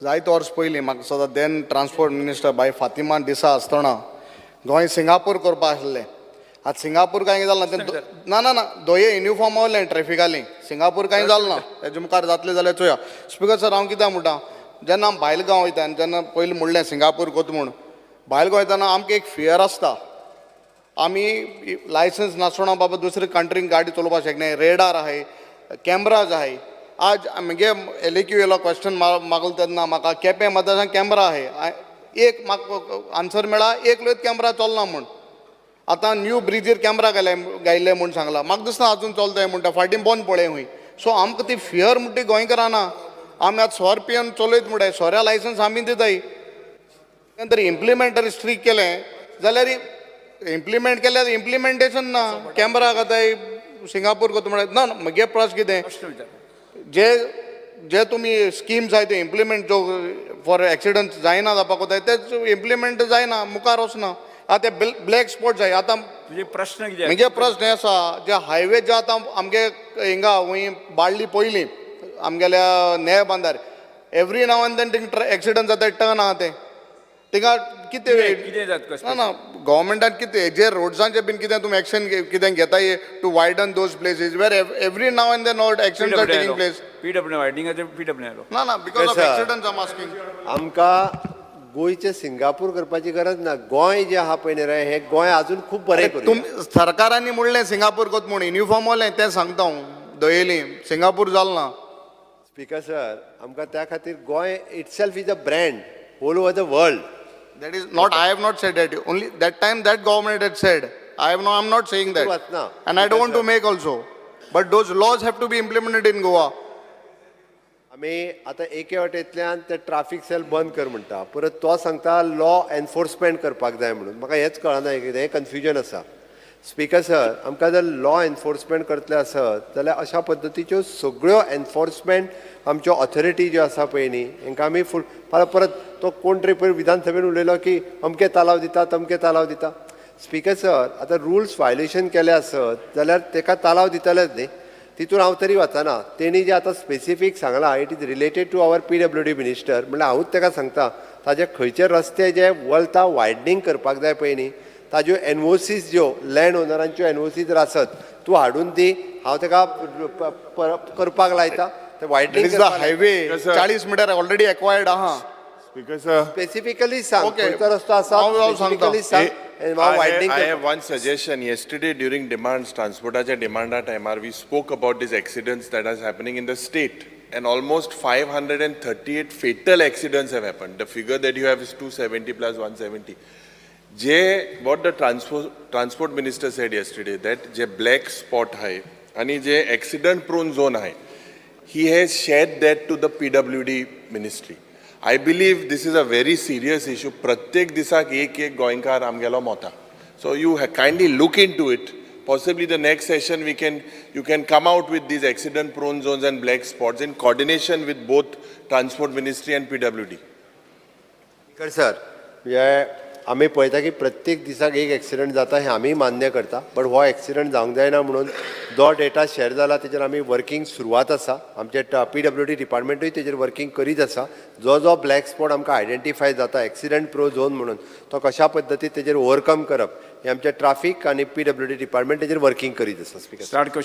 जायते वर्स पयलीं म्हाका दिसता then transport minister बाय फातिमा डिसा आसतना गोंय सिंगापूर करपा आसलें. आतां सिंगापूर कांय जालें ना तें, ना ना ना, दोये युनिफॉर्म वयलें ट्रॅफिकाली. सिंगापूर कांय जालें ना. तेजे मुखार जातलें जाल्यार चोया. स्पिकर सर, हांव कित्याक म्हणटा, जेन्ना आमी भायल गांव वयता आनी जेन्ना पयलीं म्हणलें सिंगापूर कोत म्हूण, भायल गांव वयतना आमकां एक फियर आसता. आमी लायसन्स नासतना बाबा दुसरे कंट्रीन गाडी चलोवपाक शकनाय. रेडार आहाय, कॅमराज आहाय. आज म्हगे एल क्यू येयलो क्वेश्चन मागलो तेन्ना म्हाका केपें मतदारसंघ कॅमरा आहाय, एक म्हाका आन्सर मेळ्ळा, एक लोक कॅमरा चलना म्हूण. आतां न्यू ब्रिजीर कॅमरा घाले घायल्ले म्हूण सांगला. म्हाका दिसना अजून चलताय म्हणटा. फाटीं बंद पळय खंय. सो आमकां ती फियर म्हणटा ती गोंयकारां ना. आमी आतां सोर पिवन चलयत म्हणटाय, सोऱ्या लायसन्स आमी दिताय. तर इम्प्लिमेंट स्ट्रीक केलें जाल्यार, इम्प्लिमेंट केल्यार इम्प्लिमेंटेशन ना. कॅमरा घाताय, सिंगापूर कोता म्हळ्यार ना. म्हगे प्रश्न कितें, जे जे तुमी स्किम्स आहाय ते इम्प्लिमेंट जो फॉर एक्सिडंट जायना जावपाक वताय, तेच इम्प्लिमेंट जायना, मुखार वचना. आतां ते ब्लॅक स्पॉट जाय आतां. तुजे प्रश्न कितें? म्हगे प्रश्न हे आसा, जे हायवे जे आतां आमगे हिंगा वंय बाळ्ळी पयलीं आमगेल्या नेय बांदार एवरी नाव आनी then थिंगा एक्सिडंट जाता. टर्न आहा तें, थिंगा कितें? कितें जाता? ना ना, गव्हर्मेंटान कितें जे रोड्सांचे बीन कितें तुमी एक्शन कितें घेताय to widen those places where every now and then road accidents are taking place? PW वायडनिंगाचे PW आयलो. ना ना, because Yes, of sir. Accidents am asking. आमकां गोंयचें सिंगापूर करपाची गरज ना. गोंय जें आहा पळय न्ही रे, हें गोंय अजून खूब बरें करूया. तुम सरकारांनी म्हणलें सिंगापूर कोत म्हूण, युनिफॉर्म वोलें तें सांगता हांव. दयेली सिंगापूर जालें ना. स्पीकर सर, आमकां त्या खातीर Goa itself is a brand whole over the world. That is not, I have not said that. Only that time that government had said. I have no, I'm not saying that. वचना. And I don't want to make also. But those laws have to be implemented in Goa. आमी आतां एके वटेंतल्यान ते traffic sale बंद कर म्हणटा, परत तो सांगता लॉ एनफोर्समेंट करपाक जाय म्हणून. म्हाका हेंच कळना, कितें हें कन्फ्युजन आसा. स्पीकर सर, आमकां जर लॉ एनफोर्समेंट करतले आसत जाल्यार अशा पद्दतीच्यो सगळ्यो एनफोर्समेंट आमच्यो ऑथॉरिटी ज्यो आसा पळय न्ही, हांकां आमी फूल. परत परत तो कोण तरी पयर विधानसभेन उलयलो की अमके तालाव दिता, तमके तालाव दिता. स्पीकर सर, आतां रुल्स वायलेशन केले आसत जाल्यार तेका तालाव दितलेच न्ही. तितून हांव तरी वचना. तेणी जे आतां स्पेसिफीक सांगलां, it is related to our PWD minister. म्हणल्यार हांवूच ताका सांगता, ताजे खंयचे रस्ते जे वलता वायडनींग करपाक जाय पळय न्ही, ताज्यो एनओसीज, ज्यो लँड ओनरांच्यो एनओसी जर आसत, तूं हाडून दी. हांव ताका करपाक लायता ते That widening. is the highway. Sir. 40 meter already acquired आहा. Speaker sir, specifically सांग. खंयचो रस्तो आसा, हांव सांगता. स्पेसिफिकली सांग आनी हांव I widening. I have one suggestion. Yesterday during demands, transportaच्या demanda टायमार, we spoke about these accidents that is happening in the state. And almost 538 fatal accidents have happened. The figure that you have is 270 plus 170. J what the transport minister said yesterday, that J black spot आहे आणि जे accident prone zone आहे, he has shared that to the PWD ministry. I believe this is a very serious issue. प्रत्येक दिसाक एक एक गोंयकार आमगेलो Mota. So you kindly look into it. Possibly the next session you can come out with these accident prone zones and black spots in coordination with both Transport Ministry and PWD. Speaker sir, म्हणजे आमी पळयता की प्रत्येक दिसाक एक accident जाता, हें आमी मान्य करता. बट हो एक्सिडंट जावंक जायना म्हणून जो डेटा शेअर जाला तेजेर आमी वर्किंग सुरवात आसा. आमचे पीडब्ल्यूडी डिपार्टमेंटूय तेजेर वर्किंग करीत आसा. जो जो ब्लॅक स्पॉट आमकां आयडेंटिफाय जाता एक्सिडंट प्रोन झोन म्हणून, तो कशा पद्दतीन तेजेर ओवरकम करप, हें आमचे ट्राफीक आनी पीडब्ल्यूडी डिपार्टमेंट तेजेर वर्किंग करीत आसा, स्पीकर. Start question.